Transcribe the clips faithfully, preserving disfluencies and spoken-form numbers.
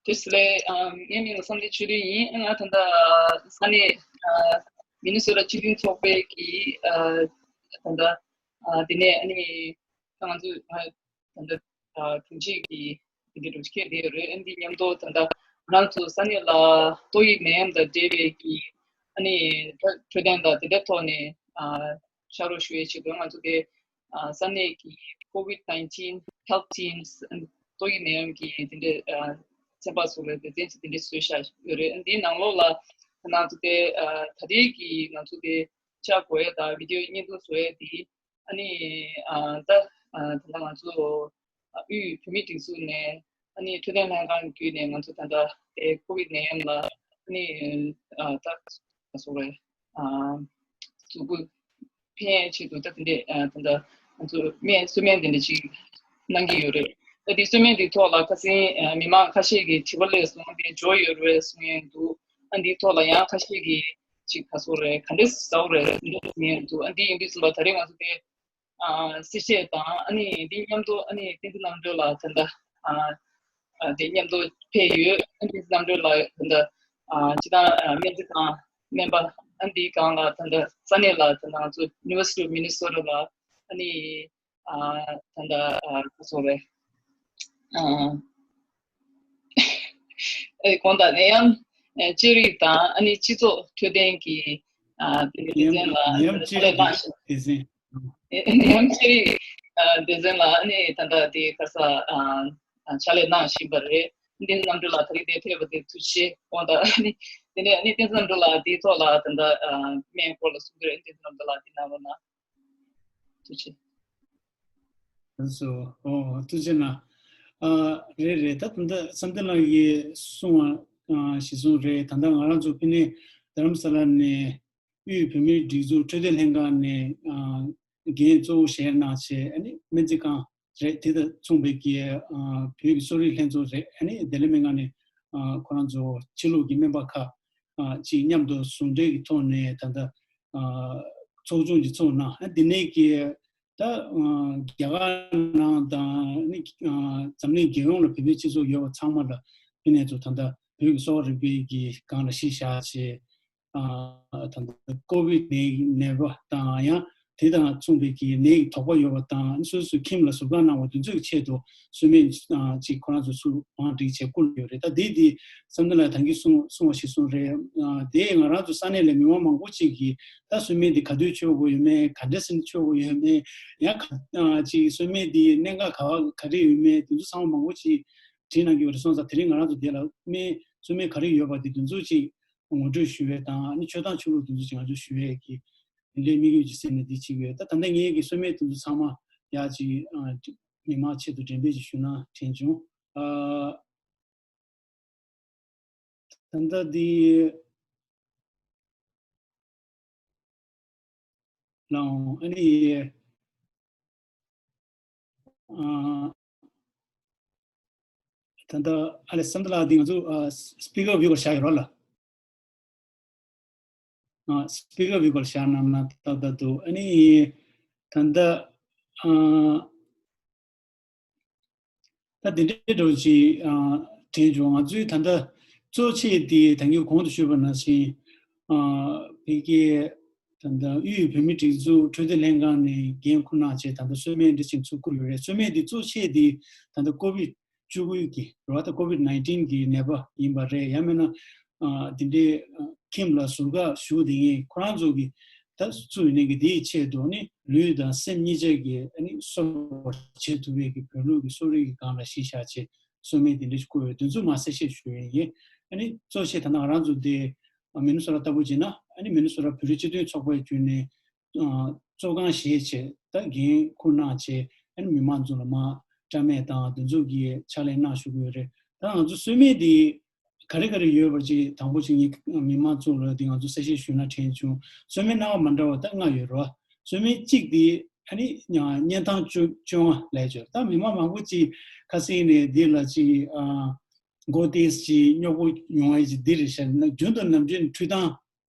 བཀྲ་ཤིས་བདེ་ལེགས། ཨམ་ངའི་མིང་ལ་བསམ་གཏན་ཆོས་སྒྲོན་ཡིན། ང་ད་ལྟ་ས་གནས་ཨ་མི་ནི་སོ་ཊ་སྤྱི་མཐུན་ཚོགས་པའི་གི་ཨ་ད་ལྟ་ཨ་དེ་ནས་ཨ་ནི་ད་ང་ཚོ་ཨ་ད་ལྟ་ཨ་དྲུང་ཆེ་གི་དེ་འདྲ་སྒྲུབ་ཁྱེར་བསྡད་ཡོད་རེད། ཨ་འདི་མཉམ་དུ་ད་ལྟ་ང་རང་ཚོ་ས་གནས་ལ་ཏོག་དབྱིབས་ནད་ཡམས་དང་འབྲེལ་བའི་གི་ཨ་ནི་འཕྲོད་བསྟེན་དང་དེ་འདྲའི་ཐོག་ནས་ཨ་ཕྱག་རོགས་ཞུ་ཡའི་ཆེད་དུ་ང་ཚོ་དེ་ཨ་ས་གནས་ཀྱི་COVID nineteen health teams ཏོག་དབྱིབས་ནད་ཡམས་ཀྱི་དེ་འདྲའི་ཨ་ཚན་པ་སོགས་ལ་སྡེ་ཚན་ཅིག་དེ་འདྲའི་བཟོས་བཞག་ཡོད་རེད། ཨ་འདིའི་ནང་ལོགས་ལ་ང་ཚོ་དེ་ཨ་ད་ལྟའི་གི་ང་ཚོ་དེ་ཕྱག་འགོ་ཡས་དང་བི་ཌིའོ་བརྙན་ཐུང་བཟོ་ཡས་དེ་ཨ་ནི་ཨ་ད་ཨ་ད་ལྟ་ང་ཚོ་ཨ་དབུས་བོད་མིའི་སྒྲིག་འཛུགས་ནས་ཨ་ནི་འཕྲོད་བསྟེན་ལྷན་ཁང་བརྒྱུད་ནས་ང་ཚོ་ད་ལྟ་དེ་COVID ནད་ཡམས་ལ་ཨ་ནི་ཨ་ད་ག་སོགས་རེད། ཨ་གཟུགས་པོ་ཕན་ཡས་ཆེད་དུ་ད་དེ་འདྲས་ཨ་ད་ལྟ་ང་ཚོ་སྨན་གསོལ་སྨན་དེ་འདྲ་ཅིག་གནང་གི་ཡོད་རེད། ད་དེ་གསོལ་སྨན་དེ་ཐོག་ལ་ཁ་སང་ཨ་མི་མང་ཁ་ཤས་ཀྱིས་དྲི་བ་སླེབས་སོང་། དེ་འབྱོར་ཡོད་རེད་གསུང་ཡས་འདུག་ཨ་འདིའི་ཐོག་ལ་ཡང་ཁ་ཤས་ཀྱིས་ཅིག་ག་སོགས་རེད། ག་འདྲས་ཟ་འོ་རེད་འདྲས་གསུང་ཡས་འདུག་ཨ་འདི་ཡིན་དུས་ཙམ་པ་ད་རེས་ང་ཚོ་དེ་ཨ་གསལ་བཤད་དང་ཨ་ནི་འདི་མཉམ་དུ་ཨ་ནི་བསྟན་འཛིན་རྣམ་གྲོལ་ལགས་ད་ལྟ་ཨ་ཨ་དེ་མཉམ་དུ་ཕེབས་ཡོད། ཨ་ནི་བསྟན་འཛིན་རྣམ་གྲོལ་ལགས་ད་ལྟ་ཨ་སྤྱི་བཏང་ཨ་སྨན་རྩིས་ཁང་སྨན་པ་ཨ་འདིའི་སྒང་ལ་ད་ལྟ་ས་གནས་ལ་ད་ལྟ་ང་ཚོ་University of Minnesota ལ་ཨ་ནི་ཨ་ད་ལྟ་ཨ་ག་སོགས་རེད། ཨ་ཨེ་དགོངས་དག་ནད་ཡམས་ཨེ་དཔྱད་རིག་དང་ཨ་ནི་སྤྱི་ཚོགས་འཕྲོད་བསྟེན་གྱི་ཨ་དེ་ནད་ཡམས་ཡམས་དཔྱད་རིག་གི་སྡེ་ཚན། ཨེ་ནད་ཡམས་དཔྱད་རིག་ཨ་སྡེ་ཚན་ལ་ཨ་ནི་ད་ལྟ་དེ་ག་ས་ཨ་ཨ་ཕྱག་ལས་གནང་བཞིན་པ་རེད། བསྟན་འཛིན་རྣམ་གྲོལ་ལགས་ད་རེས་དེ་ཕེབས་པ་དེ་ཐུགས་རྗེ་ཆེ། དགོངས་དག་ཨ་ནི་དེ་ནས་ཨ་ནི་བསྟན་འཛིན་རྣམ་གྲོལ་ལགས་དེའི་ཐོག་ལ་ད་ལྟ་ཨ་སྨན་སྐོར་ལ་གསུང་གི་རེད། བསྟན་འཛིན་རྣམ་གྲོལ་ལགས་དེ་གནང་རོགས་གནང་། ཐུགས་རྗེ་ཆེ། ལགས་སོ། ཨོ་ཐུགས་རྗེ་གནང་། ཨ་རེད་རེད། ད་ད་ལྟ་བསམ་གཏན་ལགས་ཀྱིས་གསུངས་པ་ཨ་གཞིར་བཟུང་རེད། ད་ལྟ་ང་རང་ཚོ་ཕ་ནས་རྡ་རམ་ས་ལ་ནས་དབུས་བོད་མིའི་སྒྲིག་འཛུགས་འཕྲོད་བསྟེན་ལྷན་ཁང་ནས་ཨ་འགན་གཙོ་བོ་བཞེས་གནང་བྱས། ཨ་ནི་སྨན་རྩིས་ཁང་རེད། དེ་དང་མཚུངས་པའི་གི་ཨ་བོད་ཀྱི་གསོ་རིག་ལྷན་ཚོགས་རེད། ཨ་ནི་བདེ་ལེགས་སྨན་ཁང་ནས་ཨ་ཁོ་རང་ཚོ་ཕྱི་ལོགས་ཀྱི་སྨན་པ་ཁག་ཨ་ཅིག་མཉམ་དུ་ཟུང་འབྲེལ་གྱི་ཐོག་ནས་ད་ལྟ་ཨ་ཚོགས་ཆུང་ཅིག་ཚོགས་གནང་། ཨ་འདི་ནས་ཀྱི་ད་ཨ་རྒྱ་གར་ནང་དང་ནི་ཨ་འཛམ་གླིང་རྒྱལ་ཡོངས་ལ་བོད་པའི་སྤྱི་ཚོགས་ཡོད་པ་ཚང་མ་ལ་ཕ་ནས་ཚོ་ད་ལྟ་བོད་ཀྱི་གསོ་བ་རིག་པའི་གི་སྒང་ལ་གཞི་བཞག་བྱས། ཨ་ད་ལྟ་ཀོ་བིད་ནད་ནད་པ་དང་ཡང་དེ་དང་མཚུངས་པའི་གི་ནད་ཀྱི་དོགས་པ་ཡོད་པ་དང་། སོ་སོའི་ཁྱིམ་ལ་ཟུར་བཀག་གནང་བ་དེ་ཚོའི་ཆེད་དུ་གསོལ་སྨན་ཨ་ཅིག་ཁོ་རང་ཚོ་ཚུར་བང་བསྒྲིགས་བྱས་བསྐུར་ཡོད་རེད། ད་དེ་དེ་བསམ་གཏན་ལགས་ད་གིན་གསུང་གསུང་བ་ཞིག་གསུངས་རེད། ཨ་དེ་ང་རང་ཚོ་ས་གནས་ལ་མི་མང་མང་པོ་ཅིག་གིས་ད་གསོལ་སྨན་འདི་ག་དུས་མཆོད་དགོས་ཡོད་མེད། ག་འདྲ་སེ་མཆོད་དགོས་ཡོད་མེད། ཡང་ག་ཨ་ཅིག་གསོལ་སྨན་འདི་གནད་འགག་ག་བ་ག་རེ་ཡོད་མེད། དེ་ཚོ་ཚང་མ་མང་པོ་ཅིག་དྲིས་གནང་གི་ཡོད་རེད། སོང་ཙང་དེ་རིང་ང་རང་ཚོ་དེ་ལ་སྨན་གསོལ་སྨན་ག་རེ་ཡོད་པ་དེ་དེ་ཚོ་ཅིག་ངོ་སྤྲོད་ཞུ་བའི་དང་། ཨ་ནི་མཆོད་སྟངས་ཆོས་ལུགས་དེ་ཚོ་ཅིག་ང་ཚོ་ཞུ་བའི་གི་དེ་འདྲའི་དམིགས་ཡུལ་ཅིག་སེམས་ནས་འདི་བྱེད་ཀྱི་ཡོད། ད་ད་ལྟ་ངའི་གི་གསོལ་སྨན་དེ་ཚོ་ཚང་མ་ཡག་ཅིག་ཨ་མི་མང་ཆེད་དུ་འགྲེམས་སྤེལ་ཅིག་ཞུ་ན་དྲན་བྱུང་། ཨ་ད་ལྟ་འདི་ལའང་ཨ་ནི་ཨ་ད་ལྟ་ཨ་ལེ་བསམ་གཏན་ལགས་འདི་ང་ཚོ་ཨ་སི་པི་ཀར་བྷིའུ་སྐོར་བཞག་ཡོད་རོགས་ལ། ཨ་སི་པི་ཀར་བྷིའུ་སྐོར་བཞག་གནང་ན་ཏག་ཏག་འདུག་ཨ་ནི་ད་ལྟ་ཨ་ད་དེ་འདྲའི་འདྲ་བོ་ཅིག་ཨ་དྲན་བྱུང་། ང་ཚོའི་ད་ལྟ་གཙོ་ཆེ་དེ་ད་གིན་གོང་དུ་ཞུས་པ་ནང་བཞིན་ཨ་བོད་ཀྱི་ད་ལྟ་དབུས་བོད་མིའི་སྒྲིག་འཛུགས་འཕྲོད་བསྟེན་ལྷན་ཁང་ནས་འགན་འཁུར་གནང་བྱས་ད་ལྟ་གསོལ་སྨན་འདི་བཞིན་ཚུར་བསྐུར་ཡོད་རེད། གསོལ་སྨན་འདི་གཙོ་ཆེ་དེ་ད་ལྟ་ཀོ་བིད་བཅུ་དགུ་གི་རེད་བ། ད་ཀོ་བིད་ནའིན་ཊིན་གི་ནད་པ་ཡིན་པ་རེད། ཡང་མིན་ན་ཨ་དེ་འདྲའི་ཨ་ཁྱིམ་ལ་ཟུར་བཀག་བཞུགས་བསྡད་མཁན་ཁོ་རང་ཚོ་གི་ད་སུ་ཡིན་ནའི་གི་དེའི་ཆེད་དུ་ནི་ལུས་དང་སེམས་གཉིས་ཆ་གི་ཨ་ནི་གསོ་བར་བྱེད་ཐུབ་པའི་གི་བོད་ལུགས་ཀྱི་གསོ་རིག་གི་སྒང་ལ་གཞི་བཞག་བྱས་གསོལ་སྨན་དེ་འདྲ་ཞིག་བསྐུར་བའི་དོན་ཚུལ་མ་གསལ་བཤད་ཞུ་ཡས་ཡིན། ཨ་ནི་གཙོ་ཆེ་ད་ནང་ང་རང་ཚོ་དེ་མི་ནི་སོ་ཊ་ལྟ་བུ་བྱས་ན་ཨ་ནི་མི་ནི་སོ་ཊ་བོད་རིགས་སྤྱི་མཐུན་ཚོགས་པའི་བརྒྱུད་ནས་ཨ་གཙོ་རྐང་བཞེས་བྱས་ད་འགན་འཁུར་གནང་བྱས་ཨ་ནི་མི་མང་ཚོ་ལ་མར་བཀྲ་མེད་དང་དེ་ཚོ་གི་ཕྱག་ལས་གནང་བཞུགས་ཀྱི་ཡོད་རེད། ད་ང་ཚོ་གསོལ་སྨན་དེ་ག་རེ་ག་རེ་ཡོད་པ་ཅིག་དང་པོ་ཅིག་ངས་མི་མང་ཚོ་ལ་དེ་ང་ཚོ་གསལ་བཤད་ཞུས་ན་དྲན་བྱུང་། གསོལ་སྨན་སྣ་ཁ་མ་འདྲ་བ་ད་ལྔ་ཡོད་རེད་བ། གསོལ་སྨན་གཅིག་དེ་ཨ་ནི་གཉན་ཐང་བཅོ་བཅོ་ལྔ་ལབ་ཡོད། ད་མི་མང་མང་པོ་ཅིག་ཁ་སང་ནས་འདི་ལ་ཅིག་ཨ་མགོ་བཏེགས་ཅིག་སྨྱོ་པོ་ཡོང་ཡ་ཅིག་འདི་རེད་ཤག་ན་རྒྱུན་དུ་ནམ་རྒྱུན་འཕྲུལ་ཐང་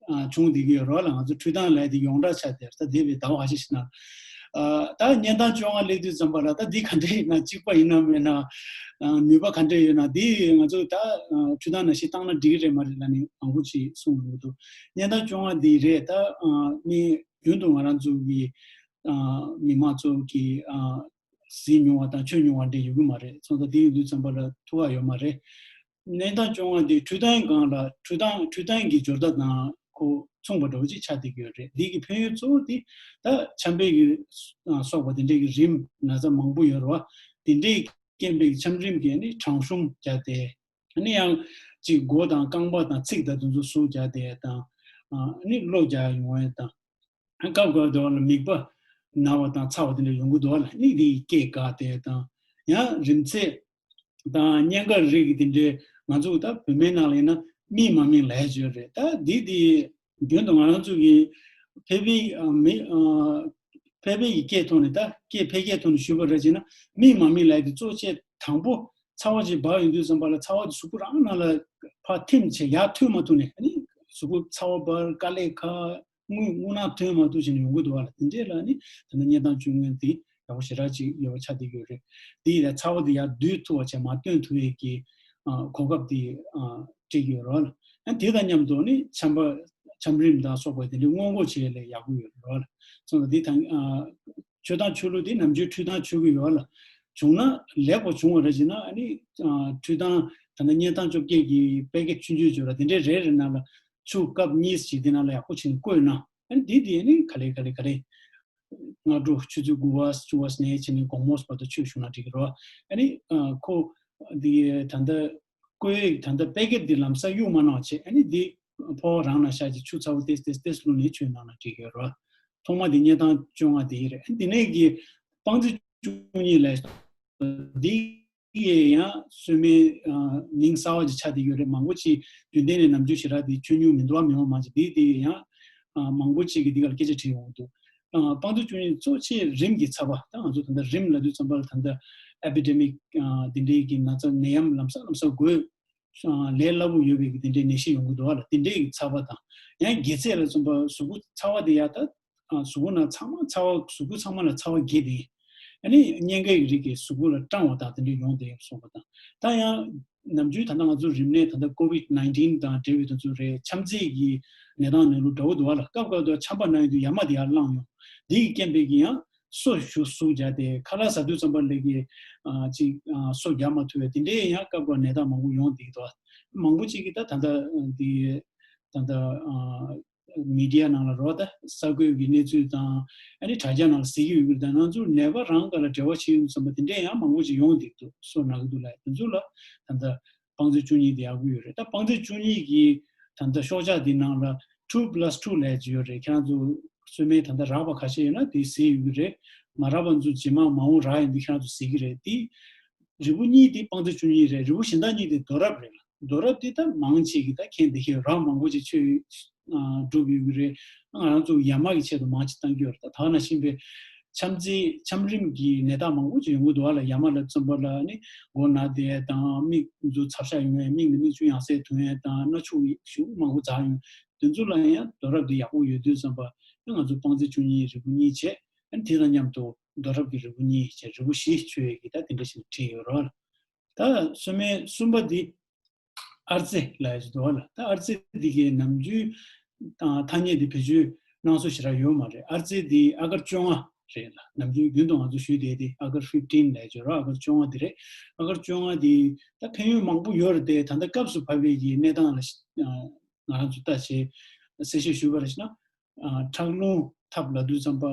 ཨ་བྱུང་བསྡད་ཀྱི་ཡོད་རེད་བ་ལ། ང་ཚོ་འཕྲུལ་ཐང་ལབ་དེ་ཡོངས་གྲགས་ཆགས་བསྡད་རེད། ད་འདས་པའི་ཟླ་བ་ཁ་ཤས་ཤིག་ནང་ ཨ་ད་བརྙན་ཐུང་བཅོ་ལྔ་སླེབས་དུས་ཙམ་པ་ལ་ད་འདི་ག་འདྲ་ཡིན་ན། གཅིག་པ་ཡིན་ན་མེད་ན། ཨ་ནུས་པ་ག་འདྲ་ཡོད་ན། འདི་ང་ཚོ་ད་ཨ་འཕྲུལ་ཐང་ནང་བཞིན་བཏང་ན་འགྲིག་གི་རེད་མ་རེད་ལབ་ནས་མང་པོ་ཅིག་གསུངས་ཡོང་གི་འདུག་བརྙན་ཐུང་བཅོ་ལྔ་འདི་རེད། ད་ཨ་ནི་རྒྱུན་དུ་ང་རང་ཚོ་གི་ཨ་མི་མང་ཚོ་གི་ཨ་གཟིགས་མྱོང་བ་དང་ཆོད་མྱོང་བ་འདྲ་ཡོད་གི་མ་རེད། སོང་ཙང་འདི་ཡིན་དུས་ཙམ་པ་ལ་ཐུག་ག་ཡོད་མ་རེད། བརྙན་ཐུང་བཅོ་ལྔ་འདི་འཕྲུལ་ཐང་སྒང་ལ་འཕྲུལ་ཐང་འཕྲུལ་ཐང་གི་སྦྱོར་རྟ་དང་ཁོ་མཚུངས་པ་འདྲ་བོ་ཅིག་ཆགས་བསྡད་ཀྱི་ཡོད་རེད། འདི་གི་ཕན་ཡོན་གཙོ་བོ་འདི་ད་ཆམ་པའི་གི་ཨ་སོགས་པ་དེ་འདྲའི་གི་རིམས་ན་ཚ་མང་པོ་ཡོད་རེད་བ། དེ་འདྲའི་རྐྱེན་པས་ཆམ་རིམས་ཀྱིས་ནི་གྲང་ཤུམ་རྒྱག་སྟེ། ཨ་ནི་ཡང་ཅིག་མགོ་དང་རྐང་པ་དང་ཚིགས་དང་དེ་ཚོ་ཟུག་རྒྱག་སྟེ་དང་། ཨ་ནི་གློ་རྒྱག་ཡོང་བ་དང་། སྐབས་འགའ་དེ་བ་ལ་མིད་པ་ན་བ་དང་ཚ་བ་དེ་འདྲ་ཡོང་གི་འདུག་བ་ལ། ཨ་ནི་དེ་ཡི་སྐད་འགག་སྟེ་དང་། ཡང་རིམས་ཚད་དང་གཉན་ཁ་རིགས་དེ་འདྲའི་ང་ཚོ་ད་བོད་སྨན་ནང་ལ་ཡིན་ན་སྨིན་མ་སྨིན་ལབ་ཡ་ཅིག་ཡོད་རེད། ད་འདི་དེ་རྒྱུན་དུ་ང་རང་ཚོ་གི་ཕལ་པའི་ཨ་མི་ཨ་ཕལ་པའི་གི་སྐད་ཐོག་ནས། ད་སྐད་ཕལ་སྐད་ཐོག་ནས་ཞུས་པ་རེད་ཅེ་ན། སྨིན་མ་སྨིན་ལབ་ཡ་དེ་གཙོ་ཆེ་དང་པོ་ཚ་བ་ཅིག་འབར་ཡོང་དུས་ཙམ་པ་ལ་ཚ་བ་དེ་གཟུགས་པོ་རང་ནང་ལ་ཕར་ཐིམ་བྱས་ཡར་ཐོན་མ་ཐུབ་ནས། ཨ་ནི་གཟུགས་པོ་ཚ་བ་འབར། དཀའ་ལས་ཁག་རྔུལ་རྔུལ་ནག་ཐོན་མ་ཐུབ་བྱས་ནས་ཡོང་གི་འདུག་བ་ལ། དེ་འདྲས་ལ་ནི་ད་ནི་བརྙན་ཐུང་བཅོ་ལྔ་དེ་ཡག་པོ་ཞེ་དྲག་ཅིག་ཡོད་པ་ཆགས་བསྡད་ཡོད་རེད། དེ་ཡི་ཚ་བ་དེ་ཡར་བསྡུ་ཐུབ་པ་བྱས་མར་བཏོན་ཐུབ་ཡས་ཀྱི་ཨ་གོ་སྐབས་དེ་ཨ་སྤྲད་ཀྱི་ཡོད་རེད་བ་ལ། ཨ་དེ་དང་མཉམ་དུ་ནི་ཆམ་པ་ཆམ་རིམས་དང་སོགས་པ་དེ་འདྲའི་སྔོན་འགོག་བྱེད་ཡས་ལ་ཡག་པོ་ཡོད་རེད་བ་ལ། སོང་ཙང་དེ་དང་ཨ་མཆོད་ཐང་མཆོད་ལུགས་དེ་ནམ་རྒྱུན་འཕྲུལ་ཐང་མཆོད་ཀྱི་ཡོད་ལ། བྱུང་ན་ལེགས་པ་བྱུང་བ་རེད་ཅེ་ན། ཨ་ནི་ཨ་འཕྲུལ་ཐང་ད་ལྟ་བརྙན་ཐུང་བཅོ་བརྒྱད་ཀྱི་པེ་ཀེ་ཆུང་ཆུང་བརྗོད་ལ་དེ་འདྲའི་རེ་རེ་ནང་ལ་ཆུ་ཀབ་གཉིས་ཤིག་དེ་ནང་ལ་ཡག་པོ་བྱས་ནས་བསྐོལ་ན། ཨ་ནི་དེ་དེ་ནི་ག་ལེ་ག་ལེ་ག་ལེ་སྔ་དྲོ་ཆུ་ཚོད་དགུ་པ་བཅུ་པ་ནས་བྱས་ནས་དགོང་མོ་བར་དུ་མཆོད་བཞུགས་ན་འགྲིག་གི་རེད། ཨ་ནི་ཨ་ཁོ་དེ་ད་ལྟ་བསྐོལ་ད་ལྟ་པེ་ཀེ་དེ་ལམ་སང་གཡུག་མ་གནང་བྱས། ཨ་ནི་དེ་ཕོ་བ་རང་ལ་ཤར་གྱི་ཆུ་ཚ་པོ་ཏེས་ཏེས་ཏེས་བླུགས་ནས་མཆོད་གནང་ན་འགྲིག་གི་རེད། ཐོག་མ་དེ་བརྙན་ཐུང་བཅོ་ལྔ་དེ་རེད། ཨ་ནི་དེ་ནས་ཀྱི་སྤང་རྩི་བཅུ་གཉིས་ལ་དེ་ཡི་ཡང་སྲོལ་མའི་ཨ་མིང་གསར་བ་ཅིག་ཆགས་བསྡད་ཡོད་རེད། མང་པོ་ཅིག་རྒྱུན་ལྡན་ནས་ནམ་རྒྱུན་ཞེ་དྲག་དེ་མཆོད་མྱོང་མི་འདུག་བ། མི་མང་མང་ཅིག་དེ་དེ་ཡང་ཨ་མང་པོ་ཅིག་གིས་འདི་ག་ལ་སྐད་ཆ་དྲིས་ཡོང་གི་འདུག་ཨ་སྤང་རྩི་བཅུ་གཉིས་གཙོ་ཆེ་རིམས་ཀྱི་ཚ་བ། ད་ང་ཚོ་ད་ལྟ་རིམས་ལབ་དུས་ཙམ་པ་ལ་ད་ལྟ་ཨེ་པི་ཌེ་མིག་ཨ་འདི་འདྲའི་གི་ན་ཚ་ནད་ཡམས་ལམ་སང་ལམ་སང་འགོས། ཨ་ལས་སླ་པོ་ཡོད་པའི་གི་དེ་འདྲའི་ནད་གཞི་ཡོང་གི་འདུག་བ་ལ། དེ་འདྲའི་གི་ཚ་བ་དང་། ཡང་སྒལ་ཚིགས་ལ་མཚོན་པ་གཟུགས་པོ་ཚ་བ་དེ་ཡར་ད་ཨ་གཟུགས་པོ་ནང་ཚང་མ་ཚ་བ། གཟུགས་པོ་ཚང་མ་ལ་ཚ་བ་རྒྱས་ཏེ། ཨ་ནི་གཉན་ཁའི་རིགས་ཀྱི་གཟུགས་པོ་ལ་སྐྲངས་པ་དང་དེ་འདྲ་ཡོང་བསྡད་ཡོད་གསུངས་པ་དང་། ད་ཡང་ནམ་རྒྱུན་ད་ལྟ་ང་ཚོ་རིམས་ནད་ད་ལྟ་ཀོ་ཝིཌ་ནའིན་ཊིན་དང་འབྲེལ་བའི་དེ་ཚོ་རེད། ཆམ་ཚད་ཀྱི་ནད་རྟགས་ནད་ལུགས་འདྲ་བོ་འདུག་བ་ལ། སྐབས་སྐབས་དུ་ཆམ་པ་ན་ཡོང་དུས་ཡ་མ་དེ་ཡར་བླངས་ཡོང་། དེ་ཡི་རྐྱེན་པས་ཀྱི་ཡང་སོ་ཞུ་ཟུག་རྒྱག་སྟེ། ཁ་ལག་ཟ་དུས་ཙམ་པ་ལ་གི་ཨ་ཅིག་ཨ་སོ་རྒྱག་མ་ཐུབ་པའི་དེ་འདྲའི་ཡང་སྐབས་སྐབས་ནད་རྟགས་མང་པོ་ཡོང་བསྡད་ཀྱི་འདུག་མང་པོ་ཅིག་གིས་ད་ད་ལྟ་འདི་ད་ལྟ་ཨ་མི་ཌི་ཡ་ནང་ལ་རོ། ད་གསར་འགོད་ཀྱི་གནས་ཚུལ་དང་། ཨ་ནི་དྲ་རྒྱ་ནང་ལ་གཟིགས་ཀྱི་ཡོད་ཀྱི་རེད། ད་ང་ཚོ་ནད་པ་རང་སྒང་ལ་འབྲེལ་བ་བྱེད་ཡོང་དུས་ཙམ་པ་དེ་འདྲས་ཡང་མང་པོ་ཅིག་ཡོང་བསྡད་ཀྱི་འདུག་སོ་ན་གི་འདུག་ལབ། དེ་ཚོ་ལ་ད་ལྟ་སྤང་རྩི་བཅུ་གཉིས་དེ་ཡག་པོ་ཡོད་རེད། ད་སྤང་རྩི་བཅུ་གཉིས་ཀྱི་ད་ལྟ་ཤོག་ཆག་དེ་ནང་ལ་two plus two ལབ་ཀྱི་ཡོད་རེད། ཁྱེད་རང་ཚོ་སོ་སོའི་ད་ལྟ་རགས་པ་ཁ་ཤས་ཡོད་ན་དེ་གཟིགས་ཡོད་ཀྱི་རེད། མ་རག་པ་ཚོ་རྗེས་མ་མ་འོངས་རག་ཡོང་དུས་ཁྱེད་རང་ཚོ་གཟིགས་ཀྱི་རེད། དེ་རིལ་བུ་གཉིས་དེ་སྤང་རྩི་བཅུ་གཉིས་རེད། རིལ་བུ་གཞན་དག་གཉིས་དེ་རྡོ་རབ་རེད་ལ། རྡོ་རབ་དེ་ད་མང་ཆེ་གིས་ད་མཁྱེན་བསྡད་ཀྱི་ཡོད། རགས་མང་པོ་ཅིག་ཆོད་ཨ་གྲུབ་ཡོད་ཀྱི་རེད། ང་རང་ཚོ་ཡ་མ་གི་ཆེད་དུ་མང་ཆེ་བཏང་གི་ཡོད་རེད། ད་ད་ག་ནང་བཞིན་པའི་ཆམ་ཚད་ཆམ་རིམས་ཀྱི་ནད་རྟགས་མང་པོ་ཅིག་ཡོང་གི་འདུག་བ་ལ། ཡ་མ་ལ་མཚོན་པ་ལ་ནི་མགོ་ན་བསྡད་ཡས་དང་། མིག་ཚུར་ཚབ་ཤ་ཡོང་ཡས། མིག་ནས་མིག་ཆུ་ཡང་སེ་ཐོན་ཡས་དང་། སྣ་ཆུ་ཞེ་པོ་མང་པོ་འཛག་ཡོང་། དེ་ཚོ་ལ་ཡང་རྡོ་རབ་དེ་ཡག་པོ་ཡོད་དུས་ཙམ་པ་ང་ཚོ་སྤང་རྩི་བཅུ་གཉིས་རིལ་བུ་གཉིས་བྱས། ཨ་ནི་དེ་དང་མཉམ་དུ་རྡོ་རབ་ཀྱི་རིལ་བུ་གཉིས་བྱས། རིལ་བུ་བཞི་མཆོད་ཡས་ཀྱི་ད་དེ་འདྲ་ཞིག་བྲིས་ཡོད་རེད་བ། ད་སོ་མའི་གསུམ་པ་འདི་ཨར་ཙེ་ལབ་ཡ་ཅིག་འདུག་བ་ལ། ད་ཨར་ཙེ་འདི་གའི་ནམ་རྒྱུན་དང་ཐ་སྙད་འདི་བེད་སྤྱོད་གནང་སྲོལ་ཞེ་དྲག་ཡོད་མ་རེད། ཨར་ཙེ་འདི་ཨ་གར་བཅོ་ལྔ་རེད་ལ། ནམ་རྒྱུན་རྒྱུན་དུ་ང་ཚོ་ཞུས་བསྡད་དེ་ཨ་གར་ཕིབ་ཊིན་ལབ་ཡ་ཅིག་ཡོད་རེད། ཨ་གར་བཅོ་ལྔ་འདི་རེད། ཨ་གར་བཅོ་ལྔ་འདི་ད་ཕན་ཡོན་མང་པོ་ཡོད་རེད་དེ། ད་ལྟ་སྐབས་སུ་བབས་པའི་གི་གནས་སྟངས་ལ་ང་རང་ཚོ་ལྟ་བྱས་གསལ་བཤད་ཞུས་པ་རེད་ན། ཨ་ཁྲག་རླུང་ཐབས་ལབ་དུས་ཙམ་པ།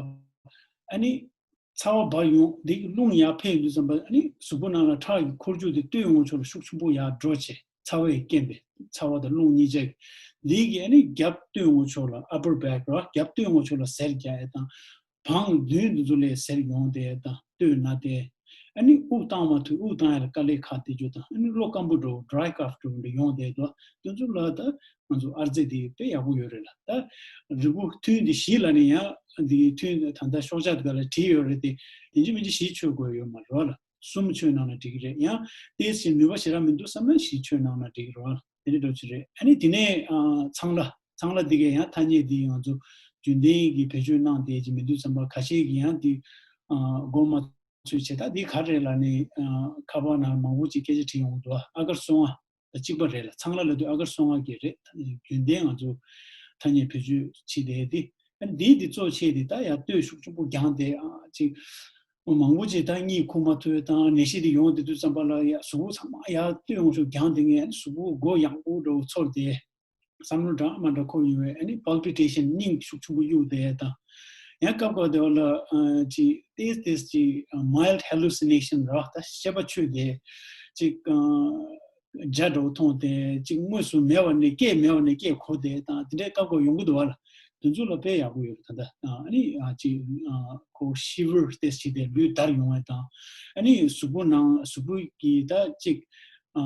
ཨ་ནི་ཚ་བ་འབར་ཡོང་། འདི་གི་རླུང་ཡར་འཕེལ་ཡོང་དུས་ཙམ་པ། ཨ་ནི་གཟུགས་པོ་ནང་ལ་ཁྲག་གི་འཁོར་རྒྱུག་དེ་སྟོད་ངོས་ཕྱོགས་ལ་ཤུགས་ཆེན་པོ་ཡར་འགྲོ་བྱས། ཚ་བའི་རྐྱེན་པས། ཚ་བ་དང་རླུང་གཉིས་ཆ་གི། འདི་གི་ཨ་ནི་རྒྱབ་སྟོད་ངོས་ཕྱོགས་ལ་upper back ར། རྒྱབ་སྟོད་ངོས་ཕྱོགས་ལ་གཟེར་རྒྱག་ཡས་དང་། བང་མདུན་དེ་ཚོ་ལ་གཟེར་ཡོང་དེ་དང་། སྟོད་ན་དེ། ཨ་ནི་དབུགས་བཏང་མ་ཐུབ། དབུགས་བཏང་ཡ་ལ་དཀའ་ལས་ཁག་དེ་ཚོ་དང་། ཨ་ནི་གློ་སྐམ་པོ་འདྲ་བོ་dry cough འདྲ་བོ་འདྲ་ཡོང་དེ་དོ། དེ་ཚོ་ལ་ད་ང་ཚོ་ཨར་ཙེ་དེ་དཔེ་ཡག་པོ་ཡོད་རེད་ལ། ད་རིལ་བུ་ཐུན་དེ་བཞི་ལ་ནི་ཡང་འདི་ཐུན་ད་ལྟ་ཤོག་ཆག་དེ་ག་ལ་བྲིས་ཡོད་རེད་དེ། ཡིན་གཅིག་མིན་གཅིག་བཞི་མཆོད་དགོས་ཡོད་མ་རེད་ལ། གསུམ་མཆོད་གནང་ན་འགྲིག་གི་རེད། ཡང་ཏོག་ཙམ་ནུས་པ་ཞེ་དྲག་མི་འདུག་བསམ་ན་བཞི་མཆོད་གནང་ན་འགྲིག་གི་རེད་ལ། དེ་འདྲ་འདྲ་ཅིག་རེད། ཨ་ནི་དེ་ནས་ཨ་ཚང་ལ། ཚང་ལ་འདི་གའི་ཡང་ཐ་སྙད་འདི་ང་ཚོ་ རྒྱུན་ལྡན་གྱི་བེད་སྤྱོད་གནང་བསྡད་ཀྱི་མི་འདུག་བསམ་པ། ཁ་ཤས་ཀྱིས་ཡང་འདི་ཨ་མགོ་མ་ཚོས་བྱས། ད་འདི་ག་རེད་ལབ་ནས་ཨ་ཁ་པར་ནང་མང་པོ་ཅིག་སྐད་ཆ་དྲིས་ཡོང་གི་འདུག་ཨ་ཨ་གར་སོང་ཨ། ད་གཅིག་པ་རེད་ལ། ཚང་ལ་ལབ་དུས་ཨ་གར་སོང་ཨ་གི་རེད། རྒྱུན་ལྡན་ང་ཚོ་ཐ་སྙད་བེད་སྤྱོད་བྱེད་བསྡད་དེ། ཨ་ནི་འདིའི་འདི་གཙོ་ཆེ་དེ་ད་ཡར་སྟོད་ཤུགས་ཆེན་པོ་རྒྱང་དེ་ཨ་ཅིག་མང་པོ་ཅིག་ད་གཉིད་ཁུག་མ་ཐུབ་དང་ནད་གཞི་དེ་ཡོང་དེ་དུས་ཙམ་པ་ལ་ཡ་གཟུགས་པོ་ཚང་མ་ཡར་སྟོད་ཡོང་ཤུགས་རྒྱང་དེ་ངས་གཟུགས་པོ་མགོ་ཡང་པོ་འདྲ་བོ་ཚོར་ཏེ། བསམ་བློ་འདྲ་མ་འདྲ་འཁོར་ཡོང་བའི་ཨ་ནི་palpitation སྙིང་ཤུགས་ཆེན་པོ་གཡུག་བསྡད་དང་། ཡང་སྐབས་སྐབས་དེ་བ་ལ་ཨ་ཅིག་ཏེས་ཏེས་ཅིག་ཨ་mild hallucination ར་ད་ཤེས་པ་ཆོད་དེ་ཅིག་ཨ་འཇའ་འདྲ་བོ་མཐོང་སྟེ་ཅིག་དངོས་སུ་མེད་པ་ནས་སྐད་མེད་པ་ནས་སྐད་གོ་བསྡད་དང་དེ་འདྲའི་སྐབས་སྐབས་ཡོང་གི་འདུག་བ་ལ། དེ་ཚོ་ལ་དཔེ་ཡག་པོ་ཡོད་རེད། ད་ལྟ་ཨ་ནི་ཨ་ཅིག་ཨ་ཁོ་shiver ཏེས་བྱས་ཏེ་ལུས་འདར་ཡོང་བ་དང་། ཨ་ནི་གཟུགས་པོ་ནང་གཟུགས་པོ་གི་ད་ཅིག་ཨ་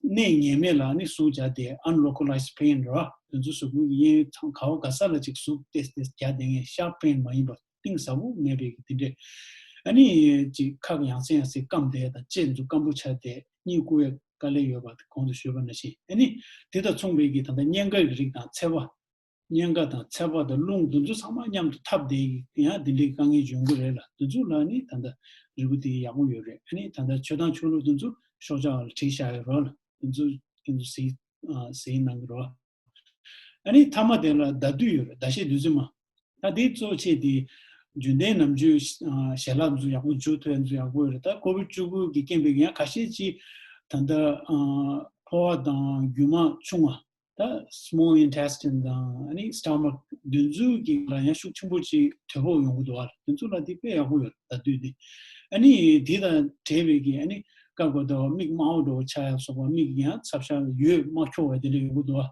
གནས་ངེས་མེད་ལ་ནི་ཟུག་བྱ་དེ་unlocalized pain ར། དེ་ཚོ་གཟུགས་པོའི་གཡས་ག་ས་ལ་ཅིག་ཟུག་ཏེས་ཏེས་རྒྱག་བསྡད་མཁན་sharp pain མ་ཡིན་པ་གཏིང་ཟབ་པོ་མེད་པའི་གི་དེ་འདྲས། ཨ་ནི་ཅིག་ཁ་ཡང་སེ་ཡང་སེ་སྐམ་བསྡད་དང་ལྕེ་ཚོ་སྐམ་པོ་ཆགས་ཏེ་གཉིད་ཁུག་པའི་དཀའ་ལས་ཡོད་པ་གོང་དུ་ཞུས་པ་ནང་བཞིན། ཨ་ནི་དེ་དང་མཚུངས་པའི་གི་ད་ལྟ་གཉན་ཁ་གི་རིགས་དང་ཚད་པ། གཉན་ཁ་དང་ཚད་པ་དང་རླུང་དེ་ཚོ་ཚང་མ་མཉམ་དུ་འཐབ་བསྡད་ཡིན་ཡང་དེ་འདྲའི་དཀའ་ངལ་འབྱུང་གི་རེད་ལ། དེ་ཚོ་ལ་ནི་ད་ལྟ་རིལ་བུ་དེ་ཡག་པོ་ཡོད་རེད། ཨ་ནི་ད་ལྟ་མཆོད་སྟངས་ཆོས་ལུགས་དེ་ཚོ་ཤོག་ཆག་ལ་བྲིས་བཞག་ཡོད་རོགས་ལ། དེ་ཚོ་དེ་ཚོ་གཟིགས་ཨ་གཟིགས་གནང་གི་རོགས། ཨ་ནི་མཐའ་མ་དེ་ལ་ཟླ་བདུད་ཡོད་རེད། ཟླ་ཤེལ་བདུད་རྩི་མ། ད་དེ་གཙོ་ཆེ་དེ་རྒྱུན་ལྡན་ནམ་རྒྱུན་ཨ་ཞལ་ལག་ཚོ་ཡག་པོ་འཇུ་ཐུབ་ཡ་ཚོ་ཡག་པོ་ཡོད་རེད། ད་ཀོ་བིད་བཅུ་དགུ་གི་རྐྱེན་པས་ཡང་ཁ་ཤས་ཅིག་ད་ལྟ་ཨ་ཕོ་བ་དང་རྒྱུ་མ་ཆུང་བ། ད་small intestine དང་ཨ་ནི་stomach དེ་ཚོའི་གི་ལ་ཡང་ཤུགས་ཆེན་པོ་ཅིག་དོ་ཕོག་ཡོང་གི་འདུག་བ། དེ་ཚོ་ལ་དེ་དཔེ་ཡག་པོ་ཡོད་ད་དུས་དེ། ཨ་ནི་དེ་དང་འབྲེལ་བའི་གི་ཨ་ནི་སྐབས་འགའ་དུ་མིག་དམར་པོ་འདྲ་བོ་ཆགས་ཡ་སོགས་པ། མིག་ཡང་ཚབ་ཤ་ཡོད་མ་འཁྱོག་བ་དེ་འདྲ་ཡོང་གི་འདུག་བ།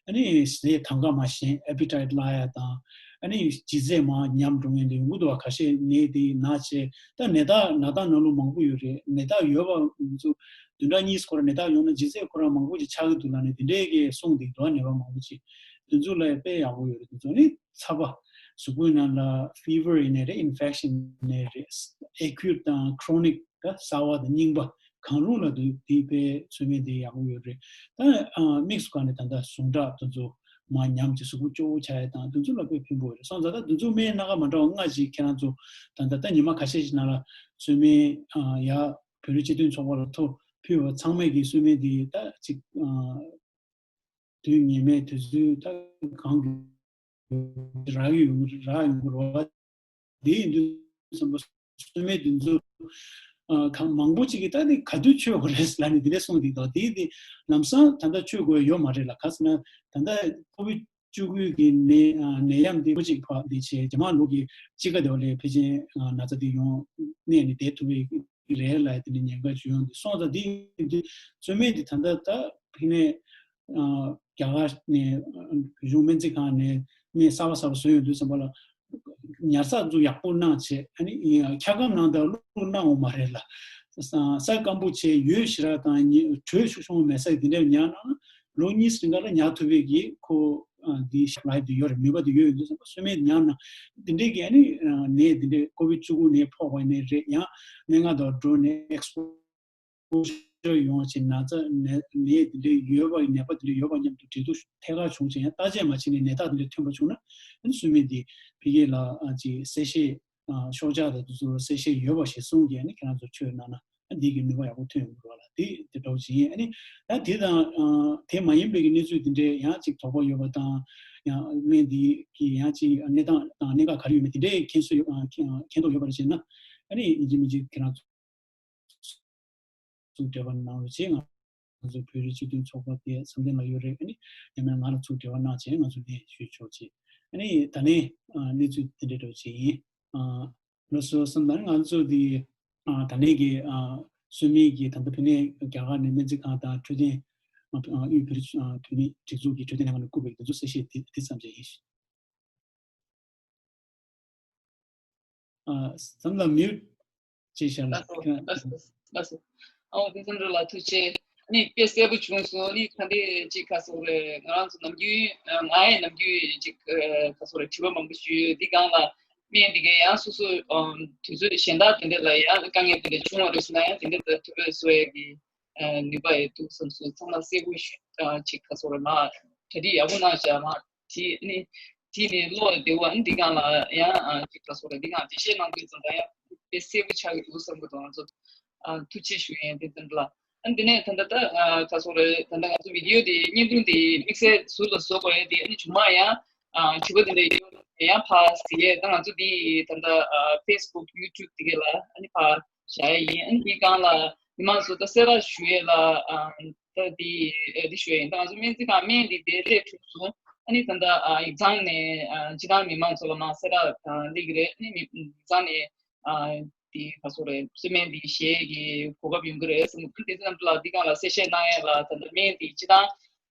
ཨ་ནི་ཟས་དང་ག་མ་ཞན་appetite བརླག་ཡ་དང་། ཨ་ནི་ལྗིད་ཚད་མར་ཉམས་འགྲོ་མཁན་དེ་ཡོང་གི་འདུག་བ། ཁ་ཤས་ནད་དེ་ན་བྱས་ད་ནད་རྟགས་ནད་རྟགས་ནང་ལོགས་མང་པོ་ཡོད་རེད། ནད་རྟགས་ཡོད་པ་ཚོ་བདུན་ཕྲག་གཉིས་ཁོ་རང་ནད་རྟགས་ཡོང་ན་ལྗིད་ཚད་ཁོ་རང་མང་པོ་ཅིག་ཆགས་ཀྱི་འདུག་ལབ་ནས་དེ་འདྲའི་གི་གསུངས་འདུག་བ། ནད་པ་མང་པོ་ཅིག་དེ་ཚོ་ལ་དཔེ་ཡག་པོ་ཡོད་རེད། དེ་ཚོ་ནི་ཚ་བ་གཟུགས་པོའི་ནང་ལ་fever ཡིན་ནའི་རེད། infection ཡིན་ནའི་རེད། acute དང་chronic ད་གསར་བ་དང་རྙིང་པ་གང་རུང་ལ་དེ་དེ་དཔེ་ཚོད་མེད་དེ་ཡག་པོ་ཡོད་རེད། ད་དམིགས་སུ་བཀར་ནས་ད་ལྟ་ཟུངས་ཁྲག་དེ་ཚོ་མར་ཉམས་ཀྱི་གཟུགས་པོ་སྐྱོ་བོ་ཆགས་ཡ་དང་དེ་ཚོ་ལ་དཔེ་ཕན་པོ་རེད། སོང་ཙང་ད་དེ་ཚོ་སྨན་སྣ་ཁ་མ་འདྲ་བ་ལྔ་ཅིག་ཁྱེད་རང་ཚོ་ད་ལྟ་ད་ཉི་མ་ཁ་ཤས་ཤིག་ནང་ལ་ཚོད་མེད་ཡ་བོད་རིགས་སྤྱི་མཐུན་ཚོགས་པ་ལ་ཐོ་ཕུལ་བ་ཚང་མས་ཀྱི་ཚོད་མེད་དེ་ད་ཅིག་དུས་ངེས་མེད་དུས་ཚོད་ད་གང་གི་རག་ཡོང་རག་ཡོང་གི་རེད་བ། དེ་ཡིན་དུས་ཙམ་པ་ཚོད་མེད་དེ་ཚོ་ཨ་གང་མང་པོ་ཅིག་གིས་ད་དེ་ག་དུས་མཆོད་དགོས་རེད་ལབ་ནས་དེ་འདྲ་གསུངས་འདུག་ད་དེ་དེ་ལམ་སང་ད་ལྟ་མཆོད་དགོས་ཡོད་མ་རེད་ལ། ག་ཟེར་ན་ད་ལྟ་ཀོ་བིད་བཅུ་དགུ་གི་ནད་ཨ་ནད་ཡམས་དེ་པོ་ཅིག་ཕར་འདི་བྱས་རྗེས་མ་ལོ་གི་དཔྱིད་ཀ་དེ་བ་ལས་ཕལ་ཆེར་ཨ་ན་ཚ་དེ་ཡོང་གནས་ནས་བསྡད་ཐུབ་པའི་རེད་ལ། དེ་འདྲ་ཉེན་ཁ་ཅིག་ཡོང་དུས་སོང་ཙང་དེ་དེ་ཚོད་མེད་དེ་ད་ལྟ་ད་ཕ་གི་ནས་ཨ་རྒྱ་གར་ནས་ཨ་གཞུང་སྨན་རྩིས་ཁང་ནས་སྨན་གསར་པ་གསར་པ་བཟོས་ཡོང་དུས་ཙམ་པ་ལ་ཉར་ཚགས་ཚོ་ཡག་པོ་གནང་བྱས། ཨ་ནི་འཁྱག་སྒམ་ནང་དུ་བླུགས་གནང་འོང་མ་རེད་ལ། ས་སྐམ་པོ་བྱས་ཡོད་ཞེ་དྲག་དང་ཉེ་དྲོད་ཤུགས་ཆུང་བ་མེད་ས་དེ་འདྲ་ཉར་ན་ལོ་གཉིས་རིང་ག་ལ་ཉར་ཐུབ་པའི་གི་ཁོ་ཨ་འདི་ཤ་ལའི་དུ་ཡོད་རེད། ནུས་པ་དུ་ཡོད་ཡོད་དུས་ཙམ་པ་ཚོད་མེད་ཉར་ན་དེ་འདྲའི་གི་ཨ་ནི་ནད་དེ་འདྲའི་ཀོ་བིད་བཅུ་དགུ་ནད་ཕོག་པ་ནས་རེད། ཡང་སྨན་ཁང་དུ་འགྲོ་ནས་ཨེགས་པོ་ཞར་ཡོང་བ་བྱས་ན་ཚ་ནད་ནད་དེ་འདྲའི་ཡོད་པ་ནད་པ་དེ་འདྲའི་ཡོད་པ་མཉམ་དུ་འབྲེལ་གཏུག་ཐད་ཀར་བྱུང་བྱས་ཡང་བརྟག་དཔྱད་མ་བྱས་ནས་ནད་རྟགས་དེ་འདྲ་ཐོན་པ་བྱུང་ན་ཨ་ནི་ཚོད་མེད་དེ་ཕ་གི་ལ་ཨ་ཅིག་གསལ་བཤད་ཨ་ཤོག་ཆག་དང་དེ་ཚོ་གསལ་བཤད་ཡོད་པ་ཞིག་གསུང་གི་ཨ་ནི་ཁྱེད་རང་ཚོ་ཆོས་གནང་ན་ཨ་འདི་གི་ནུས་པ་ཡག་པོ་ཐོན་ཡོང་གི་རེད་བ་ལ། དེ་དེ་འདྲ་བོ་ཅིག་ཡིན། ཨ་ནི་ད་དེ་དང་ཨ་དེ་མ་ཡིན་པའི་གི་གནས་ཚུལ་དེ་འདྲའི་ཡང་ཅིག་དོགས་པ་ཡོད་པ་དང་ཡང་སྨན་འདི་གི་ཡང་ཅིག་གནས་སྟངས་དང་གནད་འགག་ག་རེ་ཡོད་མེད་དེ་འདྲའི་མཁྱེན་སོ་ཡོད་ཨ་མཁྱེན་མཁྱེན་རྟོགས་ཡོད་པ་རེད་བྱས་ན་ཨ་ནི་ཡིན་གཅིག་མིན་གཅིག་ཁྱེད་རང་ཚོ་ཚུར་འབྲེལ་བ་གནང་རོགས་བྱེད། ང་ཚོ་བོད་རིགས་སྤྱི་མཐུན་ཚོགས་པ་དེ་བསམ་གཏན་ལགས་ཡོད་རེད། ཨ་ནི་ཡང་ན་ང་ལ་ཚུར་འབྲེལ་བ་གནང་བྱས་ང་ཚོ་ལན་ཞུས་ཆོག་ཅེས། ཨ་ནི་ད་ལན་ཨ་གནས་ཚུལ་དེ་འདྲ་འདྲ་བོ་ཅིག་ཡིན། ཨ་ལགས་སོ། བསམ་ད་ང་ཚོ་དེ་ཨ་ད་ལན་གྱི་ཨ་གསོལ་སྨན་གྱི་ད་ལྟ་བོད་ནས་རྒྱ་གར་ནས་སྨན་རྩིས་ཁང་དང་འཕྲོད་བསྟེན་ཨ་དབུས་བོད་རིགས་ཨ་བོད་མིའི་སྒྲིག་འཛུགས་ཀྱི་འཕྲོད་བསྟེན་ལྷན་ཁང་ནས་བསྐུར་བའི་དེ་ཚོ་གསལ་བཤད་དེ་དེ་ཙམ་ཞིག་ཡིན། ཨ་བསམ་ལ་མིའུ་ཅེས་བྱ་ལ། ལགས་སོ། ལགས་སོ། ལགས་སོ། ཨོ་དེ་ཙམ་རེད་ལ་ཐུགས་རྗེ་ཆེ། ནི་དཔེ་གསལ་པོ་བྱུང་སོང་། ནི་ད་ལྟའི་ཅིག་ག་སོག་རེད། ང་རང་ཚོ་ནམ་རྒྱུན་ང་ཡི་ནམ་རྒྱུན་ཅིག་ག་སོག་རེད། དྲི་བ་མང་པོ་ཞུས་ཡོད། འདི་སྒང་ལ་སྨན་འདི་གའི་ཡང་སོ་སོ་དུས་ཚོད་གཞན་དག་དེ་འདྲ་ལ་ཡང་དཀའ་ངལ་དེ་འདྲ་བྱུང་བ་རེད་ཟེར་ན་ཡང་དེ་འདྲ་ལ་ཐུགས་ཕན་གསོ་ཡས་ཀྱི་ནུས་པ་ཡོད་འདུག་བསམ་སོང་། ཚང་མ་གསལ་པོ་ཞུ་ཅིག་ག་སོག་རེད། མ་གྲ་སྒྲིག་ཡག་པོ་གནང་བཞག་མ་དེ་ནི། བྲིས་ནས་ཀློག་ཡ་དེ་བ། ཨ་ནི་འདི་སྒང་ལ་ཡང་ཨ་ཅིག་ག་སོགས་རེད། འདི་སྒང་འགྲེལ་བཤད་གནང་དུས་ཙམ་པ་ཡང་དཔེ་གསལ་པོ་ཆགས་ཀྱི་འདུག་བསམ་གྱི་འདུག་ང་ཚོ་ཨ་ཐུགས་རྗེ་ཞུ་ཡིན། དེ་ཙམ་ལ། ཨ་ནི་འདི་ནས་ད་ལྟ་ད་ཨ་ག་སོགས་རེད། ད་ལྟ་ང་ཚོ་བི་ཌི་ཡོ་དེ་བརྙན་ཐུང་དེ་དམིགས་བསལ་ཟུར་ལ་བཟོ་དགོས་ཡ་དེ། ཨ་ནི་བྱུང་མ་ཡང་ཨ་དྲི་བ་དེ་འདྲ་ཡོད་ཡང་ཕ་ཟེར་ཡས། ད་ང་ཚོ་འདི་ད་ལྟ་ཨ་ཕེ་སི་བུག་ཡུ་ཊུབ་དེ་ག་ལ་ཨ་ནི་ཕ་བཞག་ཡ་ཡིན། ཨ་ནི་འདི་སྒང་ལ་མི་མང་ཚོ་ད་གསལ་བསྒྲགས་ཞུ་ཡས་ལ་ཨ་ད་འདི་ཨ་འདི་ཞུ་ཡ་ཡིན། ད་ང་ཚོ་སྨན་རྩིས་ཁང་སྨན་འདི་དེ་སླེབས་ཐུབ་སོང་། ཨ་ནི་ད་ལྟ་ཨ་ཡིག་ཚང་ནས་ཨ་སྤྱི་བཏང་མི་མང་ཚོ་ལ་མར་གསལ་བསྒྲགས་ཨ་སླེབས་ཀྱི་རེད། ཨ་ནི་མི་ཡིག་ཚང་ནས་ཨ་དེ་ག་སོགས་རེད། གསོལ་སྨན་འདི་བཞེས་ཀྱི་གོ་སྐབས་ཡོང་གི་རེད་བསམ་གྱི་འདུག་དེ་ཚོ་རྣམས་ལ་འདི་སྒང་ལ་གསལ་བཤད་གནང་ཡས་ལ། ད་ལྟ་སྨན་འདི་སྤྱི་བཏང་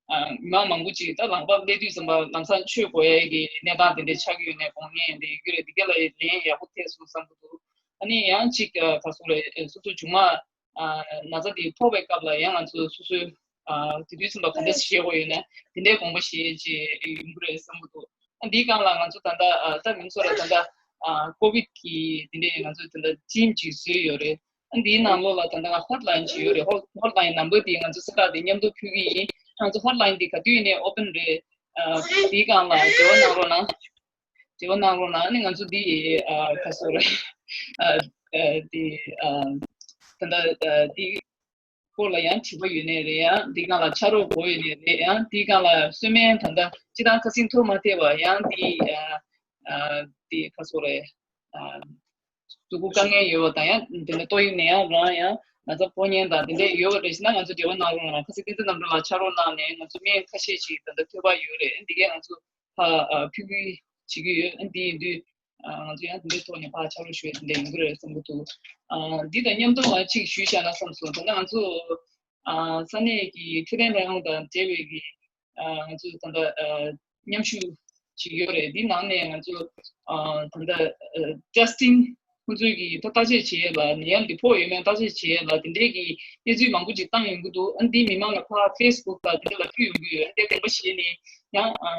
ཨ་མི་མང་མང་པོ་ཅིག་ད་ལམ་ཁ་སླེབས་དུས་ཙམ་པ་ལམ་སང་མཆོད་དགོས་ཡས་ཀྱི་གནས་སྟངས་དེ་འདྲ་ཆགས་ཀྱི་ཡོད་ནས་དགོངས་ངེས་འདི་ཡོད་ཀྱི་རེད། འདི་ག་ལ་ལན་ཡག་པོ་ཐེབས་སོང་བསམ་གྱི་འདུག་ཨ་ནི་ཡང་ཅིག་ཨ་ག་སོགས་རེད། སོ་སོ་བྱུང་མ་ཨ་ན་ཚ་དེ་ཕོག་པའི་སྐབས་ལ་ཡང་ང་ཚོ་སོ་སོའི་ཨ་དེ་དུས་ཙམ་པ་ག་འདྲ་བྱེད་དགོས་ཡོད་ན་དེ་འདྲའི་དགོངས་པ་བཞེས་ཅིག་ཡོང་གི་རེད་བསམ་གྱི་འདུག་ཨ་འདིའི་སྒང་ལ་ང་ཚོ་ད་ལྟ་ཨ་ད་མིང་སོགས་ལ་ད་ལྟ་ཨ་ཀོ་བིད་ཀྱི་དེ་འདྲའི་ང་ཚོ་ད་ལྟ་ཊིམ་ཅིག་བཟོས་ཡོད་རེད། ཨ་འདིའི་ནང་ལོགས་ལ་ད་ལྟ་ཧོཊ་ལ་ཡིན་ཅིག་ཡོད་རེད། ཧོཊ་ཧོཊ་ལ་ཡིན་ནམ་བར་དེ་ང་ཚོ་གསལ་བསྒྲགས་དེ་མཉམ་དུ་ཕུལ་གྱི་ཡིན། ང་ཚོ་ཧོཊ་ལ་ཡིན་དེ་ག་དུས་ཡིན་ནའི་ཨོ་པན་རེད། ཨ་འདིའི་སྒང་ལ་འབྲེལ་བ་གནང་རོགས་གནང་། འབྲེལ་བ་གནང་རོགས་གནང་། ཨ་ནི་ང་ཚོ་འདི་ཨ་ག་སོགས་རེད། ཨ་ཨ་འདི་ཨ་ད་ལྟ་ཨ་འདི་སྐོར་ལ་ཡང་དྲི་བ་ཡོད་ནའི་རེད། ཡང་འདི་སྒང་ལ་ཕྱག་རོགས་དགོས་ཡོད་ནའི་རེད། ཡང་འདི་སྒང་ལ་གསོལ་སྨན་ད་ལྟ་སྤྱི་བཏང་ཁ་སེང་ཐུག་མ་ཐེབས་པ་ཡང་འདི་ཨ་ཨ་འདི་ག་སོགས་རེད། ཨ་གཟུགས་པོ་དཀའ་ངལ་ཡོད་པ་དང་ཡང་དེ་ནས་ཏོག་དབྱིབས་ནད་ཡམས་རང་ཡང་ན་ཚ་ཕོག་མཁན་དང་དེ་འདྲས་ཡོད་པ་རེད་ཟེར་ན་ང་ཚོ་འབྲེལ་བ་གནང་རོགས་གནང་། ཁ་སེང་བསྟན་འཛིན་རྣམ་གྲོལ་ལགས་ཕྱག་རོགས་གནང་ནས་ང་ཚོ་སྨན་ཁ་ཤས་ཤིག་ད་ལྟ་ཐོན་པ་ཡོད་རེད། འདི་གས་ང་ཚོ་ཕར་ཨ་ཕུལ་ཕུལ་བྱེད་ཀྱི་ཡོད། འདི་ཡིན་དུས་ཨ་ང་ཚོ་ཡང་དེ་འདྲའི་ཐོག་ནས་ཕར་ཕྱག་རོགས་ཞུ་ཡས་དེ་འདྲ་ཡིན་གྱི་རེད་བསམ་གྱི་འདུག་ཨ་འདི་དང་མཉམ་དུ་ང་གཅིག་ཞུས་བཞག་ན་བསམ་སོང་། ད་ལྟ་ང་ཚོ་ཨ་ས་གནས་ཀྱི་འཕྲོད་བསྟེན་ལྷན་ཁང་དང་འབྲེལ་བའི་གི་ཨ་ང་ཚོ་ད་ལྟ་ཨ་མཉམ་ཞུགས་བྱེད་ཀྱི་ཡོད་རེད། འདི་ནང་ནས་ང་ཚོ་ཨ་ད་ལྟ་ཨ་ཊེ་སི་ཊིང་ཁོང་ཚོའི་གི་ད་བརྟག་དཔྱད་བྱེད་ཡས་ལ་ནད་ཡམས་འདི་ཕོག་ཡོད་མེད་བརྟག་དཔྱད་བྱེད་ཡས་ལ་དེ་འདྲའི་གི་གནས་ཚུལ་མང་པོ་ཅིག་བཏང་ཡོང་གི་འདུག་ཨ་འདི་མི་མང་ལ་ཕར་ཕེ་སི་བུག་ལ་དེ་འདྲ་ལ་ཕུལ་ཡོང་གི་ཡོད། ཨ་འདི་དེ་འདྲ་བྱས་ནས་ཡང་ཨ་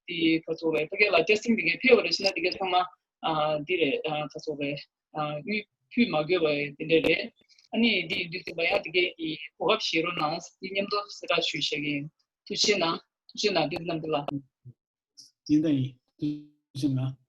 དེ་ག་ཚོད་རེད། ཕ་གི་ལ་ཊེ་སི་ཊིང་དེ་གའི་ཕེབས་པ་རེད་ཟེར་ན་དེ་གའི་ཚང་མ་ཨ་འདི་རེད། ཨ་ག་ཚོད་རེད། ཨ་དངུལ་ཕུལ་མ་དགོས་པ་དེ་འདྲ་རེད། ཨ་ནི་འདི་འདི་ཚོ་པ་ཡང་དེ་གའི་གི་གོ་སྐབས་བཞེས་རོགས་གནང་། འདི་མཉམ་དུ་གསལ་བསྒྲགས་ཞུས་བཞག་གི་ཡིན། ཐུགས་རྗེ་གནང་། ཐུགས་རྗེ་གནང་། འདི་རྣམས་འདི་ལ། ཡིན་ད་ཡིན། ཐུགས་རྗེ་གནང་།